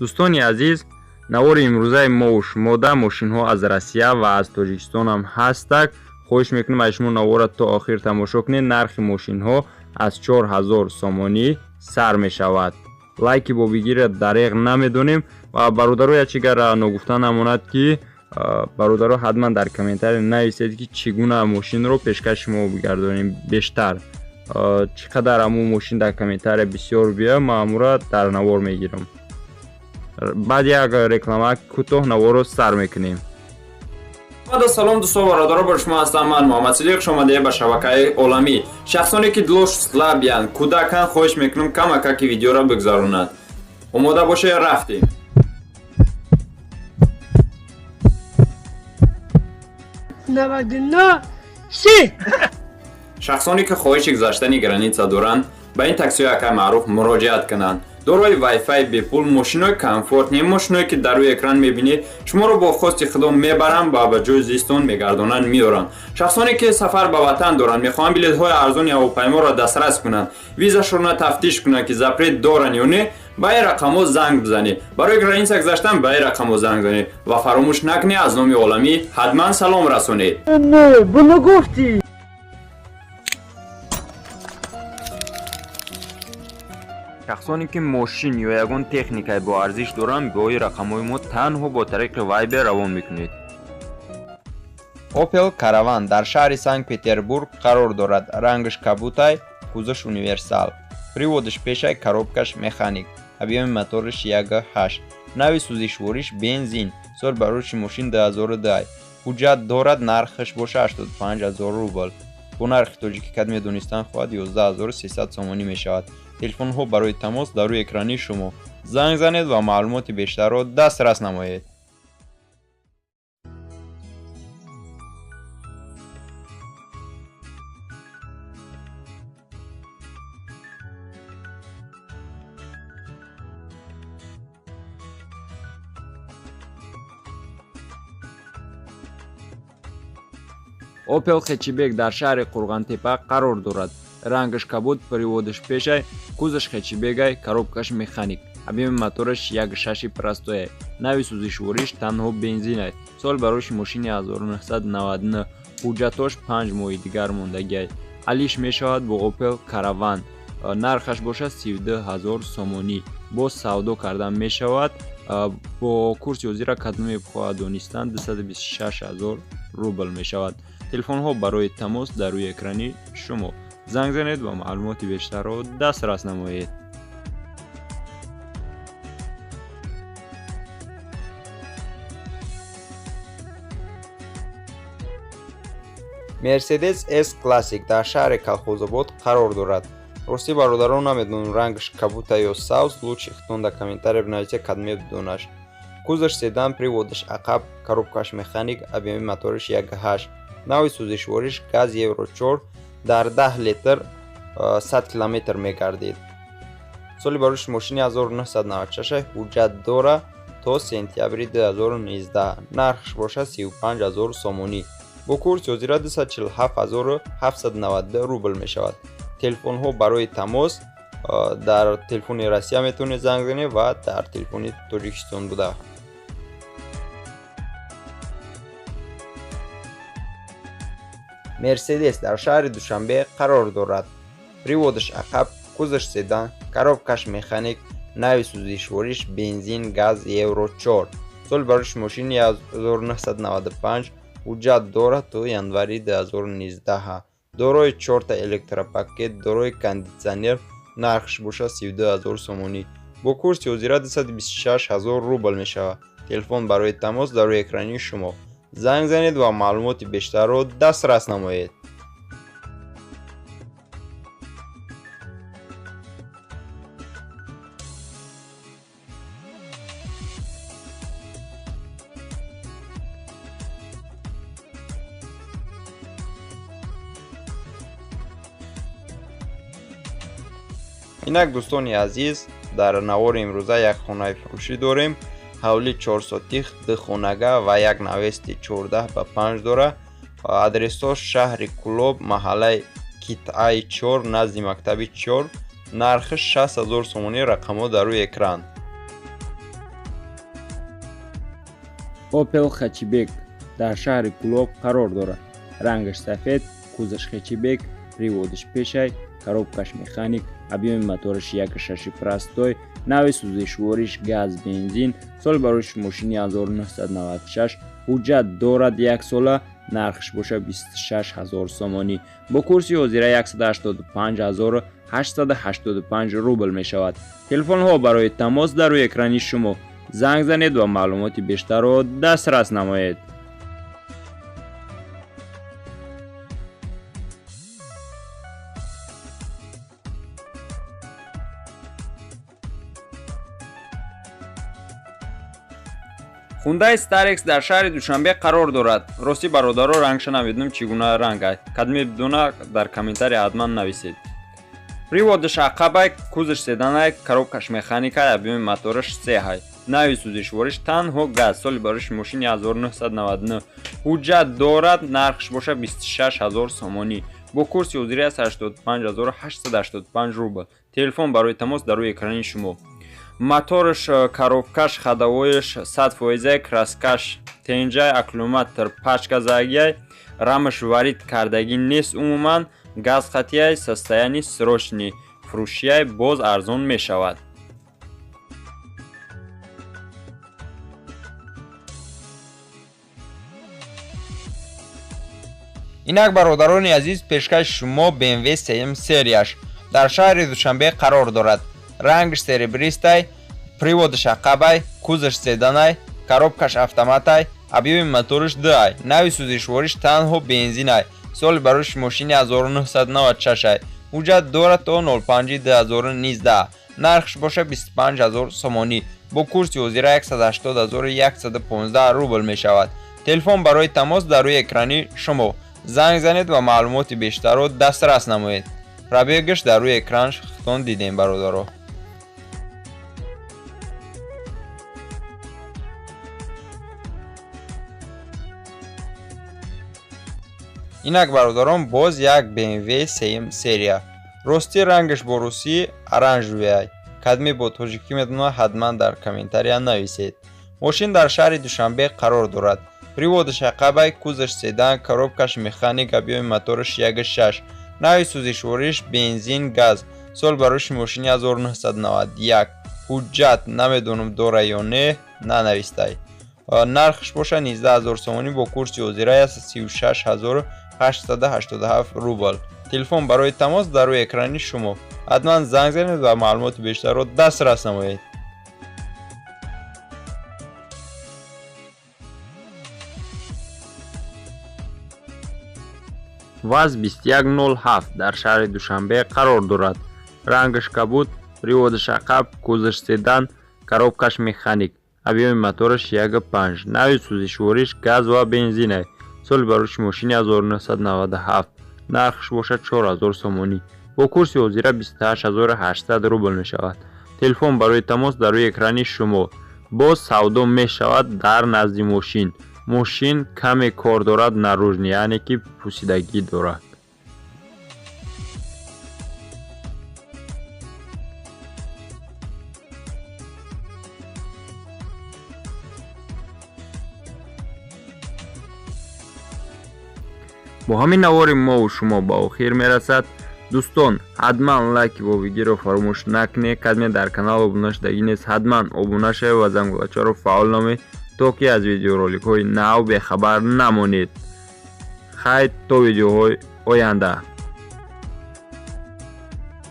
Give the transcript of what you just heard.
Дӯстони азиз, навори имрӯзаи мову шумода мошинҳо аз Россия ва аз Тоҷикистон ҳам ҳастак. Хоҳиш мекунем аз шумо навора то охир тамошо кунед. Нархи мошинҳо аз 4000 сомонӣ сар мешавад. Лайки бобигирро дареғ намедонем ва бародаро як чигара ногуфта намонад, ки бародаро ҳатман дар комментария нависед, ки чӣ гуна мошинро пешкаши шумо бигардонем бештар. Чӣ қадар ҳамун мошин дар комментария бисёр биёяд, ман ҳамура дар навор мегирам. Баъд як реклама кӯтоҳ наворро сар мекунем. Салом, дӯстон, бародаро, бо шумо ҳастам ман, Муҳаммад Сидиқ. Хуш омадед ба шабакаи оламӣ. Шахсоне ки дилош слаб янд, кӯдаканд, хоҳиш мекунам камакаки видеоро бигзаронанд. Омода боше, рафтем. 99 3. Шахсоне ки хоҳиши гузаштани граница доранд, ба ин таксиҳои акай маъруф муроҷиат кунанд. Дорои вайфай бепул, мошинои комфортный, мошиное ки дар рӯи экран мебинед, шуморо бо хости худо мебаранд ва ба ҷои зистон мегардонанд, меоранд. Шахсоне ки сафар ба ватан доранд, мехоҳанд билетҳои арзони ҳавопайморо дастрас кунанд, визашонро тафтиш кунанд, ки запрет доранд ё не, ба ин рақамҳо занг бизанед. Барои граница гузаштан ба ин рақамҳо занг занед ва фаромӯш накунед, аз номи оламӣ ҳатман салом расонед. Не, буно гуфтӣ. Шахсоне ки мошин ё ягон техникаи боарзиш доранд, бо ин рақамҳои мо танҳо бо тариқи Вайбер равон мекунед. Opel Caravan дар шаҳри Санкт Петербург қарор дорад. Рангаш кабутай, кузовш универсал, приводаш пешай, коробкаш механик, объёми мотораш 1,8, нави сӯзишвориш бензин, сол бароши мошин 2010, ҳуҷҷат дорад. Нархаш боша 85 0 рубл. Бо нархи тоҷикӣ кад медонистан хоҳад, 11300 сомонӣ мешавад. Телефонҳо барои тамос дар рӯи экрани шумо. Занг занед ва маълумоти бештарро дастрас намоед. Opel Хэтчбек дар шаҳри Қурғонтеппа қарор дорад. Рангаш кабуд, приводаш пешай, кузовш хэтчбегай, коробкаш механик, объёми мотораш 1,6 простояй, нави сӯзишвориш танҳо бензинай, сол бароши мошини 1999, ҳуҷҷатош 5 моҳи дигар мондагиай. Алиш мешавад бо Opel Caravan. Нархаш бошад 32 ҳазор сомонӣ, боз савдо кардан мешавад. Бо курси ҳозира кадоме хоҳад донистан, 226 ҳазор рубл мешавад. Телефонҳо барои тамос дар рӯи экрани шумо. Занг занед ва маълумоти бештарро дастрас намоед. Мерседес С Классик дар шаҳри Калхозобод қарор дорад. Ростӣ, бародарон, намедонам, рангаш кабута ё сабз. Лучше худтон дар комментария бинависед, кадме донаш. Кузовш седан, приводаш ақаб, коробкаш механик, объёми моториш 1,8, нави сӯзишвориш газ Евро 4, дар 10 литр 100 километр мегардид. Соли бароши мошини 1996, ҳуҷҷат дора то сентябри 2019. Нархш бошад 35 ҳазор сомонӣ, бо курси ҳозира 247 792 рубл мешавад. Телефонҳо барои тамос: дар телефони Россия метавонед занг занед ва дар телефони Тоҷикистон буда. Мерседес дар шаҳри Душанбе қарор дорад. Приводаш ақаб, кузовш седан, коробкаш механик, нави сӯзишвориш бензин газ Евро 4, соли бароши мошини 1995, ҳуҷҷат дорад то январи 2019, дорои чорта электропакет, дорои кондитсионер. Нархш бошад 32 ҳазор сомонӣ, бо курси ҳозира 226 ҳазор рубл мешавад. Телефон барои тамос дар рӯи экрани шумо. Занг занед ва маълумоти бештарро дастрас намоед. Инак, дӯстони азиз, дар навори имрӯза як хонаи фурӯшӣ дорем. Ҳавли 4 сотих, ду хонага ва як навести 14 ба 5 дора. Адресҳо: шаҳри Кӯлоб, маҳаллаи Китъаи 4, назди мактаби 4. Нархи 60 0 сомонӣ. Рақамҳо дар рӯи экран. Opel хэтчбек дар шаҳри Кӯлоб қарор дорад. Рангаш сафед, кузоваш хэтчбек, приводаш пешай, коробкаш механик, объёми мотораш 1.6 простой, нави сӯзишвориш газ бензин, соли барои мошини 1996, ҳуҷҷат дорад яксола, нархш боша 26 000 сомонӣ. Бо курси ҳозира 185 885 рубл мешавад. Телефонҳо барои тамос дар рӯи экрани шумо. Занг занед ва маълумоти бештарро дастрас намоед. Хундай Starex дар шаҳри Душанбе қарор дорад. Ростӣ бародаро, рангша намедонам чӣ гуна ранг аст. Кадме бидона дар комментария ҳатман нависед. Приводаш ақабай, кузоваш седанай, коробкаш механикай, объёми мотораш сеҳай. Нави сӯзишвориш танҳо газ, соли барои мошини 1999. Ҳуҷҷат дорад, нархш боша 26 000 сомонӣ. Бо курси ҳозира 85 885 рубл. Телефон барои тамос дар рӯи экрани шумо. Моторш, коробкаш, ходовоиш 100%, краскаш тенҷай, аккумулятор пачка загияй, рамаш варид кардагӣ нест умуман, газ хатияй, состояние срочный, фурӯшияй боз арзон мешавад. Инак бародарони азиз, пешкаши шумо BMW 3 серияш дар шаҳри Душанбе қарор дорад. Рангш серебристай, приводаш ақабай, кузоваш седанай, коробкаш автоматай, объёми мотораш 2-ай, нави сӯзишвориш танҳо бензинай, соли барои мошини 1996-ай, ҳуҷҷат дорад то 05-2019, нархш боша 25 000 сомонӣ, бо курси ҳозира 180 115 рубл мешавад. Телефон барои тамос дар рӯи экрани шумо. Занг занед ва маълумоти бештарро дастрас намоед. Пробегаш дар рӯи экран худтон дидем бародаро. Инак бародарон, боз як BMW 3 серия. Ростӣ рангаш бо русӣ оранжевый. Кадме бо тоҷикӣ медона ҳатман дар комментария нависед. Мошин дар шаҳри Душанбе қарор дорад. Приводаш ақабай, кузоваш седан, коробкаш механик, объёми мотораш 1.6. Нави сӯзишвориш бензин, газ. Сол барои мошини 1991. Ҳуҷҷат намедонам дора ё не, нанавистай. Нархш боша 19 000 сомонӣ, бо курси ҳозира 36 887 рубл. Телефон барои тамос дар рӯи экрани шумо. Ҳатман занг занед ва маълумоти бештарро дастрас намоед. ВАЗ 2107 дар шаҳри Душанбе қарор дорад. Рангаш кабуд, приводаш ақаб, кузоваш седан, коробкаш механик, объёми мотораш 1.5, нави сӯзишвориш газ ва бензинай. Соли барои мошини 1997, нархш бошад 4000 сомонӣ. Бо курси ҳозира 28 800 рубл мешавад. Телефон барои тамос дар рӯи экрани шумо. Боз савдо мешавад дар назди мошин. Мошин каме кор дорад наружный, яъне ки пусидагӣ дорад. Бо ҳамин навори мову шумо ба охир мерасад. Дӯстон, ҳатман лайки ва видеоро фаромӯш накунед. Кадме дар канал обуна шудагӣ нест, ҳатман обуна шавед ва зангулачаро фаъол намоед, то ки аз видеороликҳои нав бехабар намонед. Хайр, то видеоҳои оянда.